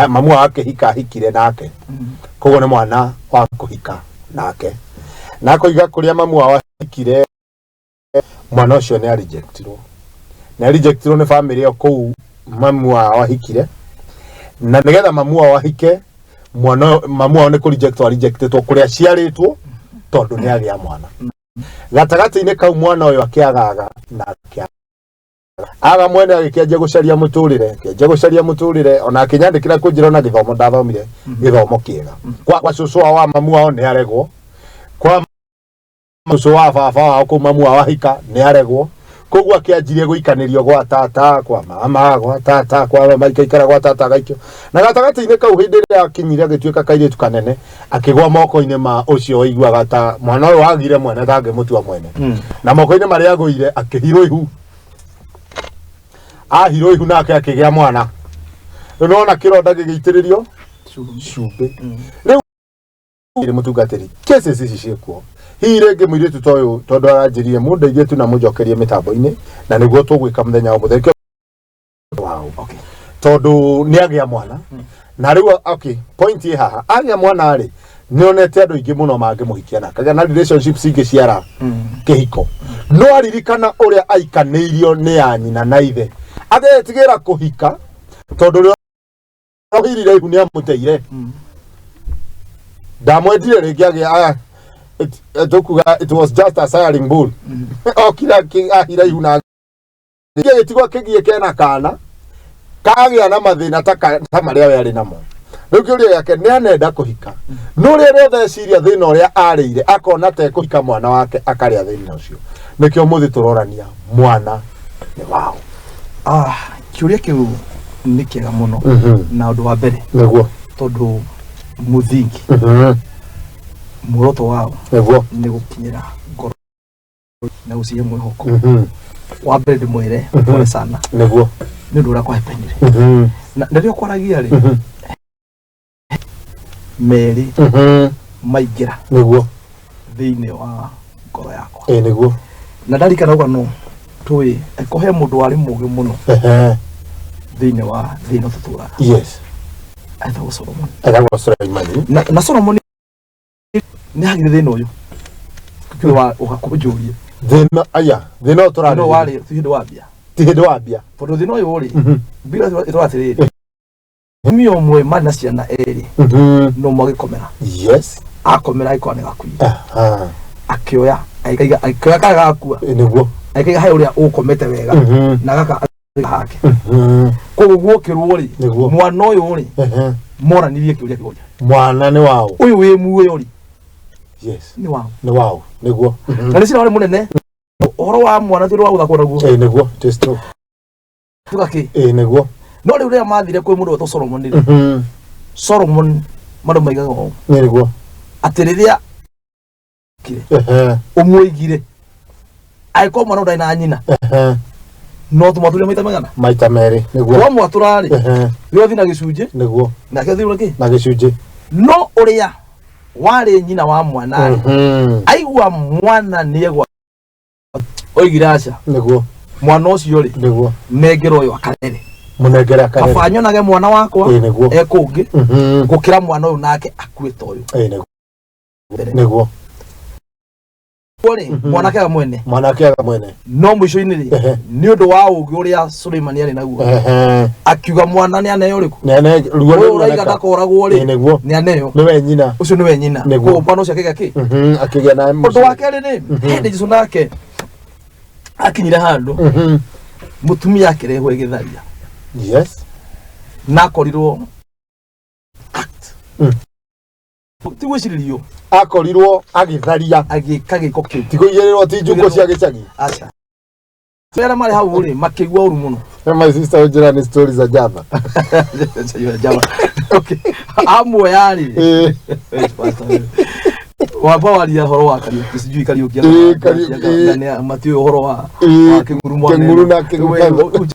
Mamu wao akĩhika ahikire nake, koguo nĩ mwana wa kũhika nake, na akoiga kũrĩa mamu wao ahikire, mwana ũcio nĩ arejectirwo, nĩ arejectirwo nĩ famĩlĩ ĩyo kũu mamu wao ahikire. Na nĩgetha mamu wao ahike mwana mamu wao nĩ kũrejectwo arejectĩtwo kũrĩa aciarĩtwo, tondũ nĩ agĩa mwana gatagatĩ-inĩ kau. Mwana ũyũ akĩagaga na akĩaga aga mwene, agĩkĩanjia gũcaria mũtũrĩre, akĩanjia gũcaria mũtũrĩre, ona akĩnyandĩkĩra kũnjĩra ona gĩthomo ndathomire gĩthomo kĩega. Kwa cũcũ wao wa mamu wao nĩ aregwo, kwa cũcũ wa baba wao kũu mamu wao ahika nĩ aregwo. Koguo akĩanjirie gũikanĩrio gwa tata, kwa mama, gwa tata, kwa mama, ikaikara gwa tata, agaikio. Na gatagatĩ-inĩ kau, hĩndĩ ĩrĩa akinyire agĩtuĩka kairĩtu kanene, akĩgwa moko-inĩ ma ũcio waiguaga ta mwana ũyũ wagire mwene tangĩmũtua mwene. Na moko-inĩ marĩa agũire, akĩhirwo ihu, ahirwo ihu nake akĩgĩa mwana. Rĩu nona kĩronda gĩgĩitĩrĩrio cumbĩ. Rĩu rĩ, mũtungatĩri, cases ici ciĩkuo. Hihi rĩngĩ mũirĩtu ta ũyũ, tondũ aranjĩrire mũndeithie tu na mũnjokerie mĩtambo-inĩ, na nĩguo tũgwĩka mũthenya wa mũthenya wao. Tondũ nĩ agĩa mwana na rĩu, okay, point ĩ haha, agĩa mwana rĩ, nĩ onete andũ aingĩ mũno mangĩmũhikia na akagĩa na relationships ingĩ ciara kĩhiko, no aririkana ũrĩa aikanĩirio nĩ ya nyina na ithe, agetigĩra kũhika, tondũ ũrĩa ohirire ihu nĩ amũteire, ndamwendire rĩngĩ agĩa aya. Tũkuga it was just a siring bull. Okire ahira ihu na gĩtigwo kĩgie kena kana kagĩa na mathĩna ta marĩa we arĩ namo. Rĩu kĩũria gĩake, nĩ anenda kũhika, no rĩrĩa rĩothe eciria thĩna ũrĩa arĩire, akona ta ekũhika mwana wake akarĩa thĩna ũcio. Nĩkĩo mũthĩ tũrorania mwana nĩ wao. Ah, kĩũria kĩu nĩ kĩega mũno. Na ũndũ wa mbere, tondũ mũthingi muoroto wao nĩ gũkinyĩra ngoro na gũcihe mwĩhoko. Wa mbere ndĩmwĩre pole sana nĩ ũndũ ũrĩa kwahepenire. Na rĩrĩa ũkwaragia rĩ, merĩ maingĩra thĩinĩ wa ngoro yakwa. Ĩ nĩguo. Na ndarikana rũgano tũĩ eko he mũndũ warĩ mũgĩ mũno thĩinĩ wa thĩ ĩno tũtũraga, etagwo Solomon. Etagwo Suleimani. Na Solomon nĩ agire thĩna ũyũ kĩo wa ũgakũnjũria. Thĩna aya, thĩna ũyũ thĩna tũrarĩrĩria warĩ ti hĩndĩ wambia. Ti hĩndĩ wambia. Tondũ thĩna ũyũ rĩ, Biblia ĩtwĩra atĩrĩrĩ, mũtumia ũmwe marĩ na ciana erĩ, no ũmwe agĩkomera. Akomera agĩkora nĩ gakuire. Akĩoya agĩkaiga, akĩoya karĩa gakua. Ĩ nĩguo. Agĩkaiga he ũrĩa ũkomete wega, na gaka hake. Koguo guokĩrwo rĩ, mwana ũyũ rĩ, moranirie kĩũria kĩmwe. Mwana nĩ wao? Ũyũ wĩ muoyo rĩ, nĩ wao? Nĩ wao nĩguo. Na nĩ cira warĩ mũnene, ũhoro wa mwana ti ũndũ wa gũthakwo naguo. Ĩ nĩguo, it is true. Tuga kĩ? Ĩ nĩguo. No rĩu rĩrĩa mathire kwĩ mũndũ wetwo Solomon rĩ, Solomon mandũ maigaga ũũ, Nĩ nĩguo. Atĩ rĩrĩa kire ũmũigire, angĩkorwo mwana ũyũ ndarĩ na nyina, no tũmwatũrire maita maigana? Maita merĩ nĩguo. Twamwatũra rĩ, we ũthiĩ na gĩcunjĩ, nake ũthiĩ na kĩ? Na gĩcunjĩ. No ũrĩa warĩ nyina wa mwana rĩ, aigua mwana nĩegwa, oigire aca. Mwana ũcio rĩ, nengera ũyũ akarere. Mũnengere akarere. Kaba nyonage mwana wakwa Ĩ nĩguo. e kũngĩ gũkĩra mwana ũyũ nake akuĩte ũyũ. Ĩ nĩguo nĩguo. Rĩ, mwanake aga mwene. Mwanake aga mwene. No mũico-inĩ rĩ, nĩ ũndũ wa ũgĩ ũrĩa Suleimani arĩ naguo, akiuga mwana nĩ aneo rĩku. Nene ruo ũyũ ũraiga ndakoragwo Ĩ rĩ, nĩguo. nĩ aneo. Nĩwe nyina. Ũcio nĩwe nyina. Koguo mwana ũcio akĩgĩa kĩ? Akĩgĩa na Ũndũ wa kerĩ rĩ, hĩndĩ Jesũ nake akinyire handũ, mũtumia akĩrehwo ĩgĩtharia, na akorirwo act ti gwĩcirĩrio. Akorirwo agĩtharia. Agĩka gĩko kĩu. Ti kũigĩrĩrwo, ti njukũ cia gĩcagi. Aca, arĩa marĩ hau rĩ, makĩigua ũru mũno. My sister ũnjĩra nĩ stories za Java. Java. Okay, amuoya rĩ, wamba waria ũhoro wa Kariũki, sijui Kariũki. Kariũki, Matiũĩ ũhoro wa wa kĩnguru mwana. Kĩnguru na kĩnguru.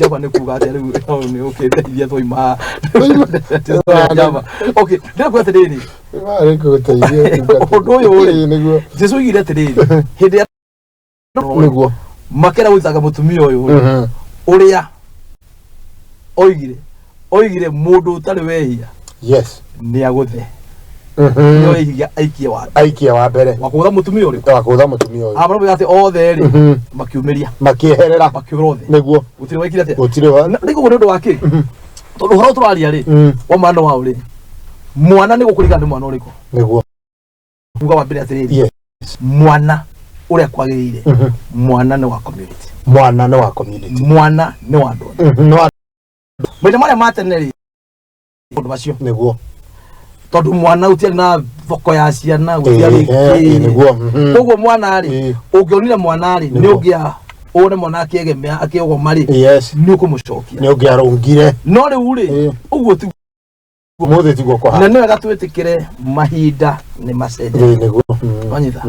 Java nĩ kuga atĩa rĩu? Hau nĩ ũkĩndeithia twaima Java. Okay, ndĩrakuga atĩrĩrĩ, Marĩ gũteithia. Ũndũ ũyũ rĩ, Ĩ nĩguo. Jesu oigire atĩrĩrĩ, hĩndĩ ya makĩra gũitanga mũtumia ũyũ rĩ, ũrĩa oigire Oigire mũndũ ũtarĩ wehia nĩ agũthe. Nĩ oigia aikie wa Aikie wa mbere. Wa kũgũtha mũtumia ũrĩkũ? Wa kũgũtha mũtumia ũyũ. Amara atĩ othe rĩ, makiumĩria. Makĩeherera. Makĩũra othe. Nĩguo. Gũtirĩ wekire atĩa? Gũtirĩ wa. Nĩ koguo nĩ ũndũ wa kĩ? Tondũ ũhoro tũraria rĩ, wa mwana wao rĩ, mwana nĩ gũkũringana nĩ mwana ũrĩkũ. Nĩguo. Kuga wa mbere atĩrĩrĩ, mwana ũrĩa kwagĩrĩire, mwana nĩ wa community. Mwana nĩ wa community. Mwana nĩ wa andũ othe. Nĩ wa Mahinda marĩa ma tene rĩ, maũndũ macio. Nĩguo. Tondũ mwana gũtiarĩ na thoko ya ciana, gũtiarĩ kĩ. Nĩguo. Koguo mwana rĩ, ũngĩonire mwana rĩ, nĩ ũngĩa wone mwana akĩegemea akĩogoma rĩ, nĩ ũkũmũcokia. Nĩ ũngĩarũngire. No rĩu rĩ, ũguo tiguo. Ũmũthĩ tiguo Na kũhana. nĩ wega twĩtĩkĩre mahinda nĩ macenjagia. Nĩguo. Wanyita?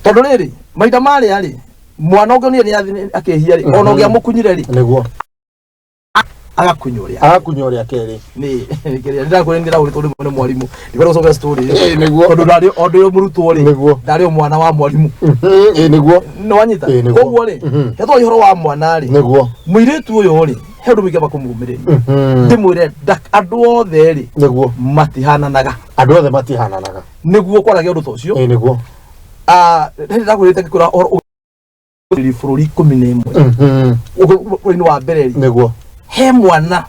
Tondũ rĩrĩ, mahinda marĩa rĩ, mwana ũngĩonire nĩ athiĩ akĩhia rĩ, ona ũngĩamũkunyire rĩ, Nĩguo. Agakunya ũrĩa. Agakunya ũrĩa kerĩ. Nĩ kĩrĩa ndĩrakwĩra, ndĩragũrĩtwo rĩmwe nĩ mwarimũ ndĩkwenda gũcokia story ĩyo. Nĩguo. Tondũ ndarĩ o ndĩ mũrutwo rĩ, ndarĩ o mwana wa mwarimũ. Ĩĩ nĩguo. Nĩ wanyita? Ĩĩ, nĩguo. Koguo rĩ, hetwa ũhoro wa mwana rĩ, mũirĩtu ũyũ rĩ, he ũndũ mũingĩ kũmũmĩrĩria, ndĩmwĩre andũ othe rĩ, matihananaga. Andũ othe matihananaga. Nĩguo kwaragia ũndũ ta ũcio. Ĩĩ nĩguo. Ah, hĩndĩ ndakwĩrĩte ngĩkwĩra ũhoro ũgĩrĩri bũrũri 11 bũrũri-inĩ wa mbere rĩ, he mwana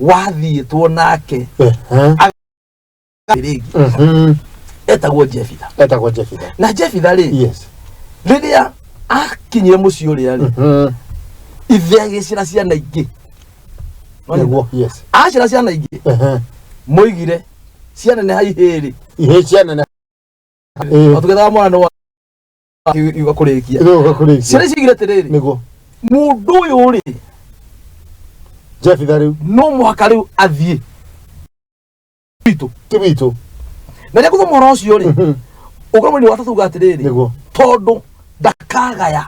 wathiĩtwo nake rĩngĩ, etagwo Jefitha. Etagwo Jefitha. Na Jefitha rĩ, rĩrĩa akinyire mũciĩ ũrĩa rĩ, ithe agĩcira ciana ingĩ. Nĩguo, yes. Acira ciana ingĩ, moigire cianeneha ihĩrĩ. Ihĩĩ cianene. Tũgethaga mwana nĩ wa yuga kũrĩkia. Rĩu kũrĩkia. Ciana ici igire atĩrĩrĩ, Mũndũ ũyũ rĩ, Jefitha rĩu. No mũhaka rĩu athiĩ witũ. Ti witũ. Na rĩrĩa ngũthoma ũhoro ũcio rĩ, ũkorwo mweri wa gatatũ uga atĩrĩrĩ, tondũ ndakagaya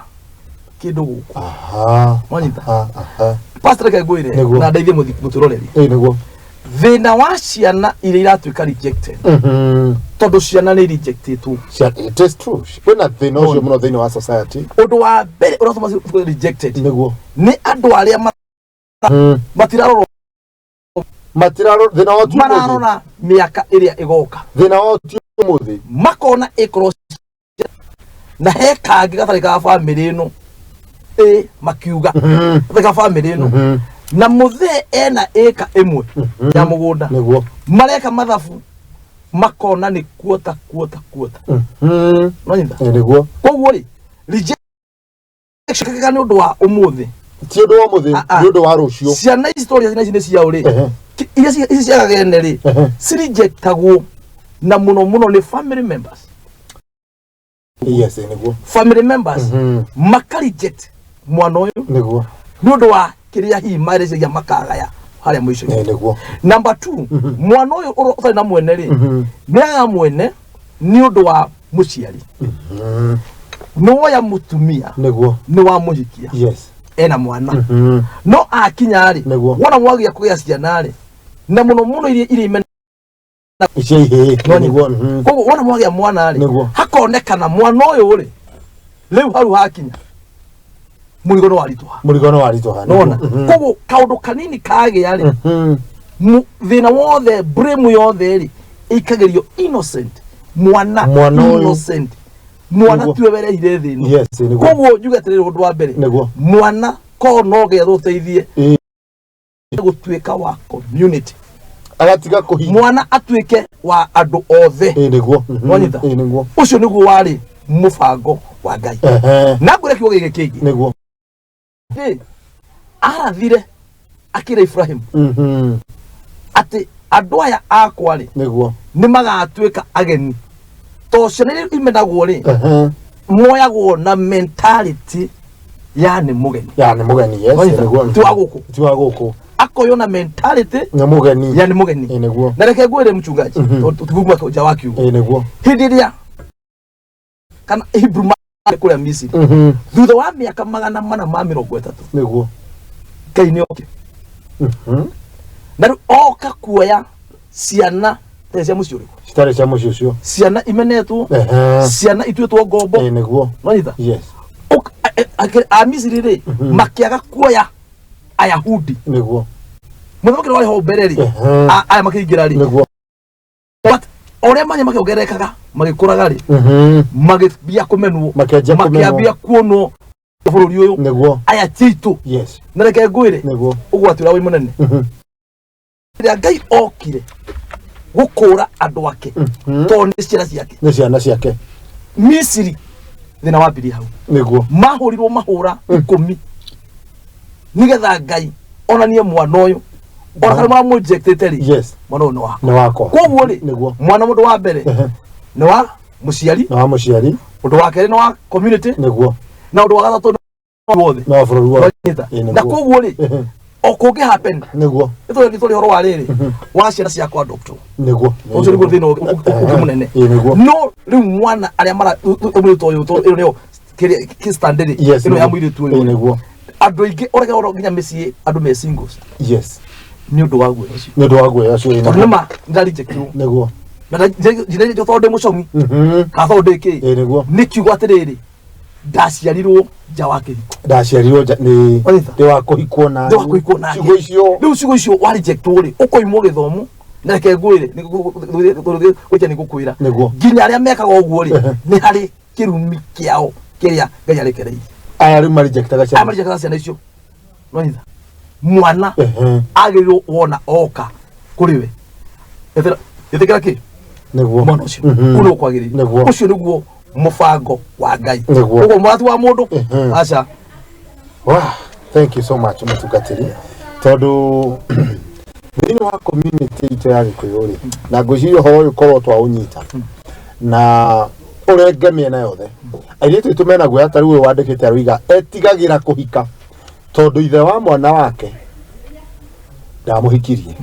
kĩndũ gũkũ. Wanyita? Aha. Pastor, reke ngwĩre na ndeithie mũtwĩroreri. Ĩĩ nĩguo. Thĩna wa ciana iria iratuĩka rejected, tondũ ciana nĩ rejectĩtwo. It is true. Kwĩna thĩna ũcio mũno thĩinĩ wa society. Ũndũ wa mbere ũratũma cituĩke rejected nĩ andũ arĩa matirarorwo. Matirarora thĩna wao ti ũmũthĩ. Mararora mĩaka ĩrĩa ĩgoka. Thĩna wao ti ũmũthĩ. Makona ĩkorwo na he kangĩ gatarĩ ka bamĩrĩ ĩno, ĩ makiuga gatarĩ ka bamĩrĩ ĩno, na mũthee ena ĩka 1 ya mũgũnda. Mareka mathabu makona nĩ kuota kuota kuota. Nonyita? Ĩĩ nĩguo. Koguo rĩ, rejection nĩ ũndũ wa ũmũthĩ. Ti ũndũ wa ũmũthĩ, nĩ ũndũ wa rũciũ. Ciana ici tũrĩa ciana ici nĩ ciao rĩ, iria ici ciagagene rĩ, cirejectagwo na mũno mũno nĩ family members. Yes, nĩguo. Family members maka reject mwana ũyũ nĩ ũndũ wa kĩrĩa hihi mareciria makagaya harĩa mũico-inĩ. Ĩĩ nĩguo. Number two, mwana ũyũ ũtarĩ na mwene rĩ, nĩ aga mwene nĩ ũndũ wa mũciari. Nĩ woya mũtumia, nĩ wamũhikia, ena mwana, no akinya rĩ, wona mwagĩa kũgĩa ciana rĩ, na mũno mũno iria imena Icio ihĩĩ. No, Nĩguo. Koguo wona mwagĩa mwana rĩ, hakonekana mwana ũyũ rĩ, rĩu hau hakinya mũrigo nĩ waritũha. Mũrigo nĩ waritũha. Nona koguo kaũndũ kanini kagĩa rĩ, thĩna wothe, blame yothe rĩ, ĩikagĩrio innocent mwana. Mwana ũyũ. Innocent mwana tiwe werehire thĩ ĩno. Koguo njuge atĩrĩrĩ, ũndũ wa mbere, mwana korwo no gethwo ũteithie gũtuĩka wa community, Agatiga kũhinga. Mwana atuĩke wa andũ othe. Ĩĩ nĩguo. Wanyita? Ĩĩ nĩguo. Ũcio nĩguo warĩ mũbango wa Ngai. Na ngwĩre kiugo gĩkĩ kĩngĩ. Rĩ, arathire akĩra Ibrahim atĩ andũ aya akwa rĩ, nĩ magatuĩka ageni to ciana iria imenagwo rĩ, moyagwo na mentality ya nĩ mũgeni. Ya nĩ mũgeni, yes. Wanyita? Nĩguo. Ti wa gũkũ. Ti wa gũkũ. Akoywo na mentality Nĩ mũgeni. Ya nĩ mũgeni. Ĩĩ nĩguo. Na reke ngwĩre, mchungaji, tũtiguma nja wa kiugo, Ĩĩ nĩguo. Hĩndĩ ĩrĩa kana Hebrew marĩ kũrĩa Misiri, thutha wa mĩaka 430, Ngai nĩ oke na rĩu oka kuoya ciana itarĩ cia mũciĩ ũrĩkũ. Citarĩ cia mũciĩ ũcio. Ciana imenetwo, ciana ituĩtwo ngombo. Ĩĩ nĩguo. Nonyita? Yes. A Misiri rĩ, makĩaga kuoya Ayahudi. Mũthamaki ũrĩa warĩ ho mbere rĩ, aya makĩingĩra rĩ, Nĩguo. But ũrĩa manya makĩongererekaga magĩkũraga rĩ, magĩambia kũmenwo, Makĩanjia kũmenwo. Makĩambia kuonwo bũrũri ũyũ aya titũ. Na reke ngwĩre, ũgwati ũrĩa wĩ mũnene rĩrĩa Ngai okire gũkũra andũ ake, tondũ nĩ ciana ciake. Nĩ ciana ciake. Misiri thĩna wambirie hau. Mahũrirwo mahũra 10 nĩgetha Ngai onanie mwana ũyũ, ona kana maramũrejectĩte rĩ, mwana ũyũ nĩ wakwa. Nĩ wakwa. Koguo rĩ, mwana mũndũ wa mbere nĩ wa mũciari, Nĩ wa mũciari. Ũndũ wa kerĩ nĩ wa community, na ũndũ wa gatatũ nĩ wothe. Nĩ wa bũrũri wothe. Wanyita? Ĩĩ, nĩguo. Na koguo rĩ, o kũngĩ happen, nĩ tũrĩ ũhoro wa rĩrĩ wa ciana cia kwadoptwo. Ũcio nĩguo thĩna ũngĩ mũnene. Ĩĩ, nĩguo. No rĩu mwana arĩa mara mũirĩtu ũyũ, tondũ ĩno nĩyo kĩrĩa kĩ stand rĩ, ĩno ya mũirĩtu ũyũ. Andũ aingĩ ũreke ũhoro nginya mĩciĩ andũ me singles nĩ ũndũ wa guoya ũcio. Nĩ ũndũ wa guoya ũcio. Tondũ nĩma ndarejectirwo na njĩra tondũ ndĩ mũcong'i kana tondũ ndĩ kĩ. Ĩĩ, nĩguo. Nĩ kiugo atĩrĩrĩ, ndaciarirwo nja wa kĩhiko. Ndaciarirwo nja nĩ Wanyita? Ndĩ wa kũhikwo na Ndĩ wa kũhikwo nake. Ciugo icio. Rĩu ciugo icio wa rejectwo rĩ, ũkoimwo gĩthomo. Na reke ngwĩre, gwĩtia nĩ ngũkwĩra, nginya arĩa mekaga ũguo rĩ, nĩ harĩ kĩrumi kĩao kĩrĩa Ngai arekereirie. Aya rĩu marejectaga Aya ciana. marejectaga ciana icio. Nwanyita? Mwana agĩrĩirwo wona oka kũrĩ we, ĩtĩkĩra kĩ mwana ũcio. Kũu nĩguo kwagĩrĩire. Ũcio nĩguo mũbango wa Ngai. Ũguo mũrati wa mũndũ, aca. Wow, thank you so much, mũtungatĩri, tondũ thĩinĩ wa community itũ ya Gĩkũyũ rĩ, na ngwĩciria ũhoro ũyũ korwo twaũnyita na ũrenge mĩena yothe, airĩtu aitũ mena guoya. Ta rĩu ũyũ wandĩkĩte aroiga etigagĩra kũhika tondũ ithe wa mwana wake ndamũhikirie,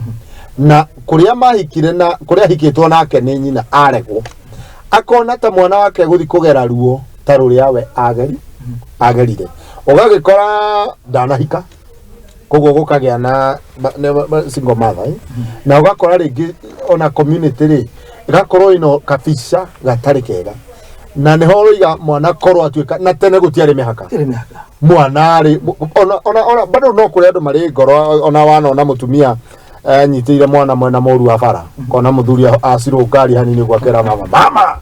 na kũrĩa mahikire na kũrĩa ahikĩtwo nake nĩ nyina aregwo, akona ta mwana wake gũthi kũgera ruo ta rũrĩa we agerire. Ũgagĩkora ndanahika, koguo gũkagĩa na single mother, eh? Na ũgakora rĩngĩ ona community rĩ, ĩgakorwo ĩno kabica gatarĩ kega, na nĩho ũroiga mwana korwo atuĩka na tene gũtiarĩ mĩhaka. Tirĩ mĩhaka. Mwana rĩ, ona bado no kũrĩ andũ marĩ ngoro, ona wanona mũtumia anyitĩire mwana mwena mũru wa bara, kona mũthuri acirwo ngari hanini gwakera, "Mama, mama,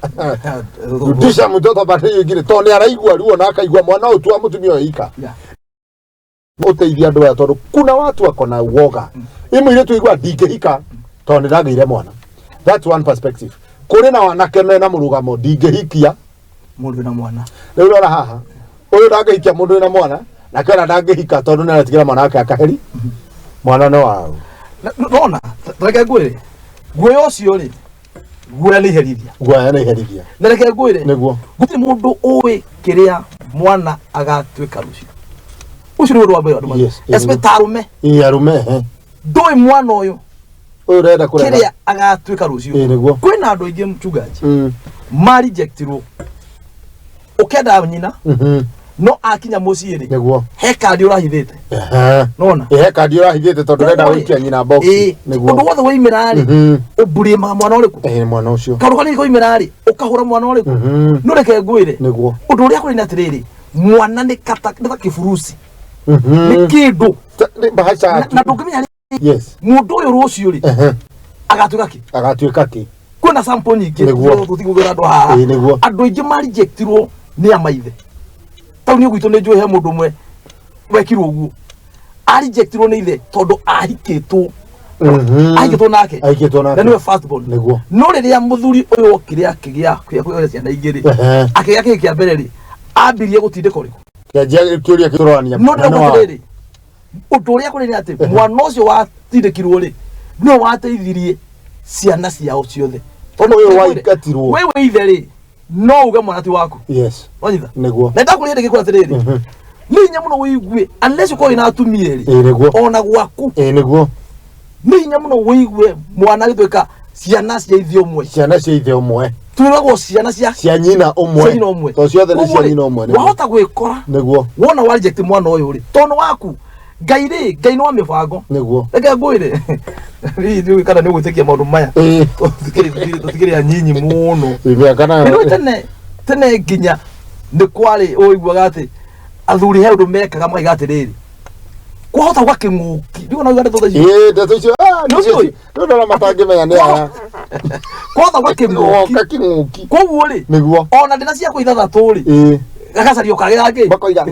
rudisha mtoto pande hiyo ingine," tondũ nĩ araigua ruo na akaigua mwana ũyũ tu wa mũtumia ũyũ ika. Ũteithia andũ aya, tondũ kuna watu wako na uoga. Ĩ mũirĩtu igua ndingĩhika tondũ nĩ ndagĩire mwana. That's one perspective. Kũrĩ na wanake mena mũrũgamo, ndingĩhikia mũndũ wĩna mwana. Rĩu rora haha, ũyũ ndangĩhikia mũndũ wĩna mwana, nake ona ndangĩhika tondũ nĩ aretigĩra mwana wake akaheri mwana nĩ wao. Nona reke ngwĩre, guoya ũcio rĩ, guoya nĩ iherithia. Guoya nĩ iherithia. Na reke ngwĩre, gũtirĩ mũndũ ũĩ kĩrĩa mwana agatuĩka rũciũ. Ũcio nĩ ũndũ wa mbere andũ especially ta arũme. Ĩ, arũme, ehe. Ndũĩ mwana ũyũ ũyũ ũrenda kũrera kĩrĩa agatuĩka rũciũ. Ĩ, nĩguo. Kwĩna andũ aingĩ, mchungaji, marejectirwo ũkenda nyina, no akinya mũciĩ rĩ, he kandi ũrahithĩte. Nona? Ĩ, he kandi ũrahithĩte tondũ ũrenda Koguo rĩ, gũikia nyina box. Ĩ, ũndũ wothe woimĩra rĩ, ũmburĩmaga mwana ũrĩkũ? Ĩ, mwana ũcio. Kaũndũ kanini koimĩra rĩ, ũkahũra mwana ũrĩkũ? No reke ngwĩre, ũndũ ũrĩa kũrĩ nĩ atĩrĩrĩ, mwana nĩ kata nĩ ta kĩburuci, nĩ kĩndũ Nĩ mbahaca. Na ndũngĩmenya rĩ, mũndũ ũyũ rũciũ rĩ, agatuĩka kĩ. Agatuĩka kĩ. Kwĩna sample nyingĩ. Tũtigũgĩra andũ haha. Ĩ, nĩguo. Andũ aingĩ marejectirwo nĩ amaithe. Tau niĩ gwitũ nĩ njũĩ he mũndũ ũmwe wekirwo ũguo, arejectirwo nĩ ithe tondũ ahikĩtwo, ahikĩtwo nake. Ahikĩtwo nake. Na nĩwe first born. No rĩrĩa mũthuri ũyũ okire akĩgĩa kũgĩa ciana igĩrĩ, akĩgĩa kĩhĩ kĩa mbere rĩ, ambirie gũtindĩka ũrĩkũ? Kĩanjia kĩũria kĩrorania. No mwana ndĩrauga atĩrĩrĩ, ũndũ ũrĩa kũrĩ nĩ atĩ mwana ũcio watindĩkirwo rĩ, nĩwe wateithirie ciana ciao ciothe. Tondũ Ũyũ ngwĩre, waingatirwo. we wĩ ithe rĩ, no uge mwana ti waku. Wanyita? Na ndakũria hĩndĩ gĩkũra atĩrĩrĩ, nĩ hinya mũno wĩigue unless ũkorwo wĩna atumia erĩ. Ĩ, nĩguo. Ona gwaku, Ĩ, nĩguo. Nĩ hinya mũno wĩigue mwana agĩtuĩka ciana cia ithe ũmwe. Ciana cia ithe ũmwe. Twĩragwo ciana cia cia nyina ũmwe. Cia nyina ũmwe. To ciothe nĩ cia Koguo rĩ, nyina ũmwe, nĩguo. Wahota gwĩkora wona wa reject mwana ũyũ rĩ, tondũ waku Ngai rĩ, Ngai nĩ wa mĩbango. Reke ngwĩre, hihi ndiũĩ kana nĩ ũgwĩtĩkia maũndũ maya. Tũtikĩrĩ anyinyi mũno. Mĩaka nayo. Nĩ tene tene nginya nĩ kwarĩ ũiguaga atĩ athuri he ũndũ mekaga, makaiga atĩrĩrĩ, Kwahota gwa kĩng'ũki rĩu ona uga ndeto ta icio. Ĩĩ, ndeto icio, ah, Nĩ ũciũĩ? Rĩu ndona matangĩmenya nĩ aya. Kwahota gwa kĩng'ũki. Goka kĩng'ũki. Koguo rĩ, Nĩguo. ona ndĩna ciakwa ithathatũ rĩ, Ĩĩ. gagacario kangĩ gangĩ. Makoiga